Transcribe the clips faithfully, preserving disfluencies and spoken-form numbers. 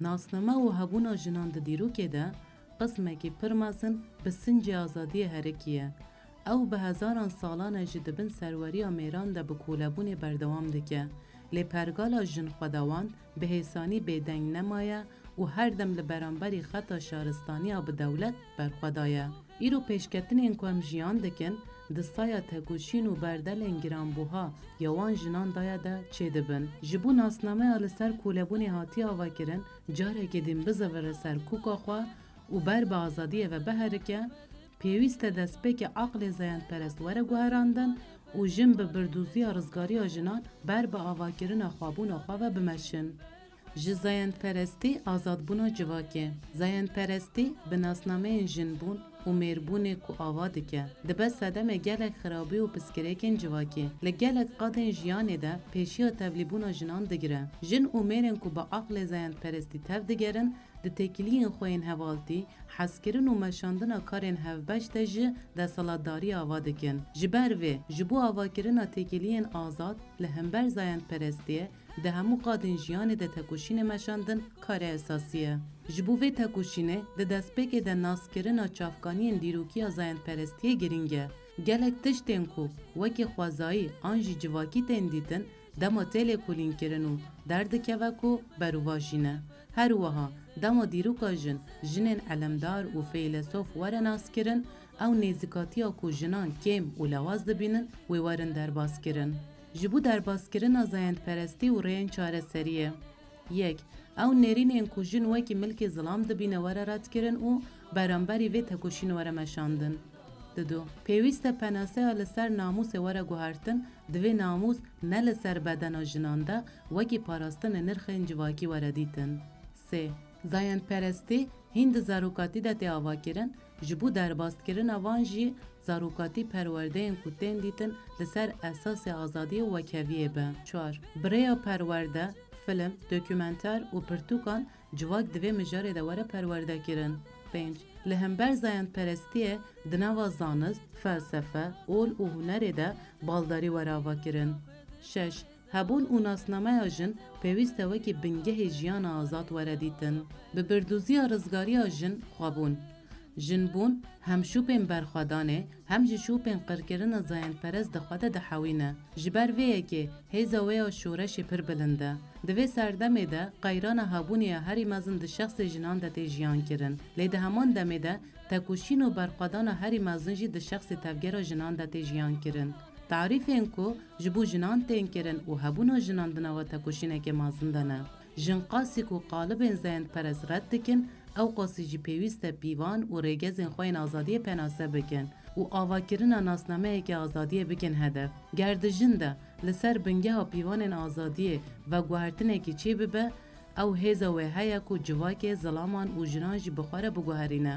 Nasname û hebûna jinan di dîrokê de qismekî pir mezin bi sincê azadiyê herikiye. Ew bi hezaran salan e ji di bin serweriya mêran de bi kolebûnê berdewam dike. Lê pergala jinxwedewan bi hêsanî bêdeng nemaye û her dem li beramberî xeta şaristaniya bi dewlet berxwe daye. Îro pêşketinên ku em jiyan dikin, di saya tekoşîn û berdelên giranbuha ya wan jinan daye de çêdibin. Ji bo nasnameya li ser kolebûnê hatiye avakirin, carekê din bizivire ser koka xwe û ber bi azadiyê ve biherike, pêwîst e destpêkê aqlê zayendperest were guherandin û jin bi birdoziya rizgariya jinan ber bi avakirina xwebûna xwe ve bimeşin. Ji zayendperestî azadbûna civakê. Zayendperestî bi nasnameyên jinbûn û mêrbûnê ku ava dike, dibe sedemê gelek xirabî û pirsgirêkên civakî. Li gelek qadên jiyanê de pêşiya tevlîbûna jinan digire. Jin û mêrên ku bi aqlê zayendperestî tev digerin, di têkiliyên xwe yên hevaltî, hezkirin û meşandina karên hevbeş de jî desthilatdariyê ava dikin. Ji ber vê, ji bo avakirina têkiliyên azad li hember zayendperestiyê, di hemû qadên jiyanê de tekoşînê meşandin karê esasî ye. Ji bo vê tekoşînê di destpêkê de naskirina çavkaniyên dîrokiya zayendperestiyê girîng e. Gelek tiştên ku wekî xwezayî an jî civakî tên dîtin, dema tê lêkolînkirin û derdikeve ku berovajî ne. Her wiha, dema dîroka jin, jinên elemdar û feylesof were naskirin, ew nêzîkatiya ku jinan kêm û lewaz dibînin, wê werin derbaskirin. Ji bo derbaskirina zayendperestî û rêyên çareseriyê. Yek, ew nêrînên ku jin wekî milkê zilam dibîne were redkirin û beramberî vê tekoşîn were meşandin. Didu, pêwîst e penaseya li ser namûsê were guhertin, divê namûs ne li ser bedena jinan de wekî parastinê nirxên civakî were dîtin. Sê, zayendperestî hîn di zarokatî de tê avakirin, ji bo derbaskirina van jî zarokatî perwerdeyên ku tên dîtin li ser esasê azadiyê û wekheviyê be. Çar, bi rêya perwerde, film, dokûmenter û pirtûkan civak di vê mijarê de were perwerdekirin. Pênc, li hember zayendperestiyê di nava zanist, felsefe, ol û hunerê de baldarî were avakirin. Şeş, hebûn û nasnameya jin pêwîst e wekî bingehê jiyana azad were dîtin. Bi birdoziya rizgariya jin xwebûn. Jinbûn hem şûpên berxwedanê, hem jî şûpên qirkirina zayendperest di xwe de dihewîne. Ji ber vê yekê hêza wê ya şoreşê pir bilind e. Di vê serdemê de qeyrana hebûnê ya herî mezin di şexsê jinan de tê jiyan kirin. Lê di heman demê de tekoşîn û berxwedana herî mezin jî di şexsê tevgera jinan de tê jiyan kirin. Tarîfên ku ji bo jinan tên kirin û hebûna jinan di nava tekoşînekê mezin de ne. Jin qasî ku qalibên zayendperest red dikin, ew qasî jî pêwîst e pîvan û rêgezên xwe yên azadiyê penase bikin û avakirina nasnameyeke azadiyê bikin hedef. Ger di jin de li ser bingeha pîvanên azadiyê veguhertinekî çêbibe, ew hêza wê heye ku civakê, zilaman û jinan jî bi xwe re biguherîne.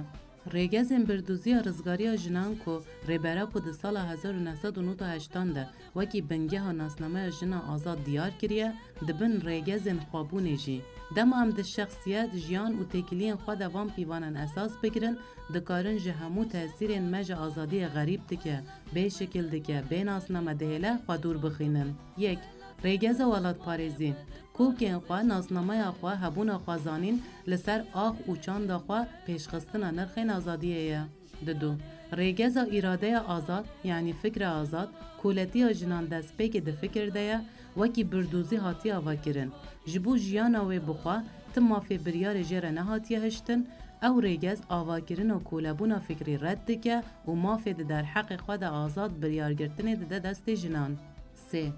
Rêgezên birdoziya rizgariya jinan ku Rêber Apo di sala hezar û neh sed û nod û heştan de wekî bingeha nasnameya jina azad diyar kiriye, dibin rêgezên xwebûnê jî. Dema em di şexsiyet, jiyan û têkiliyên xwe de van pîvanan esas bigirin, dikarin ji hemû tesîrên me ji azadiyê xerîb dike, bê şikil dike, bê nasname dihêle xwe dûr bixînin. Yek, rêgeza welatparêzî. Kokên xwe, nasnameya xwe, hebûna xwe zanîn li ser ax û çanda xwe pêşxistina nirxên azadiyê ye. Didu, rêgeza îradeya azad, yanî fikra azad, koletiya jinan destpêkê di fikir de ye, wekî birdûzî hatiye avakirin. Ji bo jiyana wê bi xwe, ti mafê biryarê jê re nehatiye hiştin, ew rêgez avakirina kolebûna fikrî red dike û mafê di derheqê xwe de azad biryargirtinê dide destê jinan. Sê,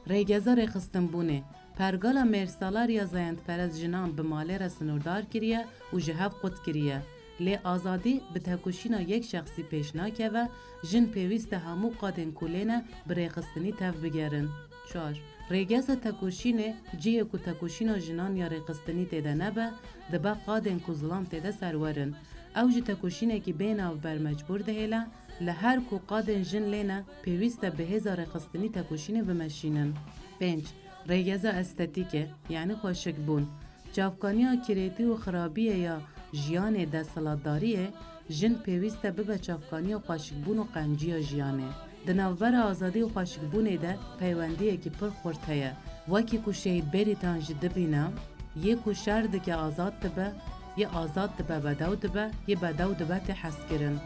rêgeza rêxistinbûnê. Pergala mêrsalar ya zayendperest jinan bi malê re sinûrdar kiriye û ji hev qut kiriye. Lê azadî bi tekoşîna yek şexsî pêş nakeve, jin pêwîst e hemû qadên ku lê ne bi rêxistinî tev bigerin. Çar, rêgeza tekoşînê cihê ku tekoşîna jinan ya rêxistinî tê de nebe, dibe qadên ku zilam tê de serwer in. Ew ji tekoşînekî bê navber mecbûr dihêle, li her ku qadên jin lê ne, pêwîst e bi hêza rêxistinî tekoşînê bimeşînin. Pênc, rêgeza estetîkê, yanî xweşikbûn. Çavkaniya kirêtî û xirabiyê ya jiyanê desthilatdariyê, jin pêwîst e bibe çavkaniya xweşikbûn û qenciya jiyanê. Di navbera azadî û xweşikbûnê de peywendiyekî pir xurt heye. Wekî ku Şehîd Bêrîtan jî dibîne, Yê ku şer dike azad dibe, yê azad dibe bedew dibe, yê bedew dibe tê hezkirin.